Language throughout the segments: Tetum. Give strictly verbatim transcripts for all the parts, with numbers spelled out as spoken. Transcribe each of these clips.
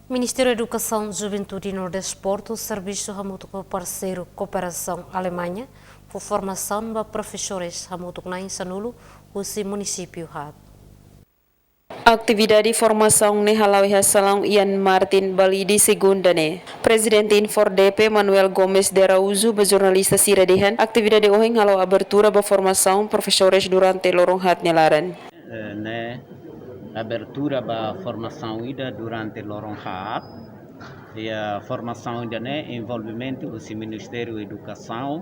Ministériu Edukasaun, Juventude no Desportu servisu hamutuk ho parseiru kooperasaun Alemaña, fó formasaun ba profesores hamutuk na'in sanulu husi munisípiu haat. Atividade formasaun ne'e hala'o iha salaun Ian Martin Balide, segunda ne'e. Prezidente INFORDEPE, Manuel Gomes de Araújo, ba jornalista sira dehan, atividade ohin hala'o abertura ba formasaun profesores durante loron haat nia laran. Eh, ne'e abertura ba formasaun ida durante loron haat. Iha formasaun ida-ne'e envolvimentu husi Ministériu Edukasaun,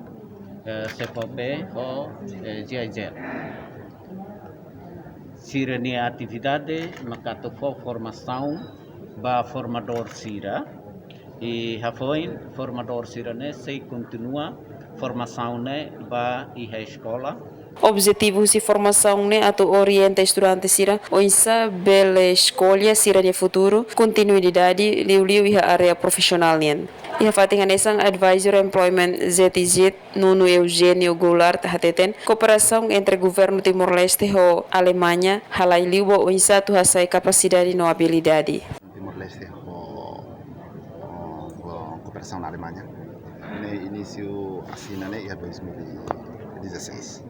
eh, CEPOB ho, eh, GIZ. Sira-nia atividade mak atu fó formasaun ba formadór sira. I hafoin formadór sira-ne'e sei kontinua formasaun ne'e ba iha eskola. Objetivu husi formasaun ne'e atu orienta estudante sira oinsá bele eskolla sira-nia futuru, kontinuidade liuliu iha área profisionál nian. Iha fatin hanesan, Advisor Employment, ZIZ, Nuno Eugênio Goulart hateten, kooperasaun entre Governu Timor-Leste ho Alemaña halai liu ba oinsá atu hasa'e kapasidade no abilidade. Timor-Leste ho, ho, ho kooperasaun Alemaña. Ne'e inísiu asina ne'e iha dois mil e dezasseis.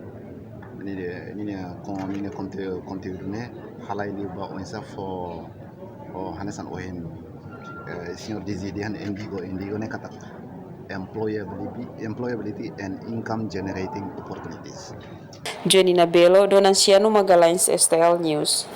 Ne'e, ne'e, ne'e, kon, ne'e konte-, konteúdu ne'e halai liu ba oinsá fó, fó hanesan ohin, eh, señór DG dehan Indigo, Indigo ne'e katak employability, employability and income generating opportunities. Janina Belo, Donanciano Magalhães, STL News.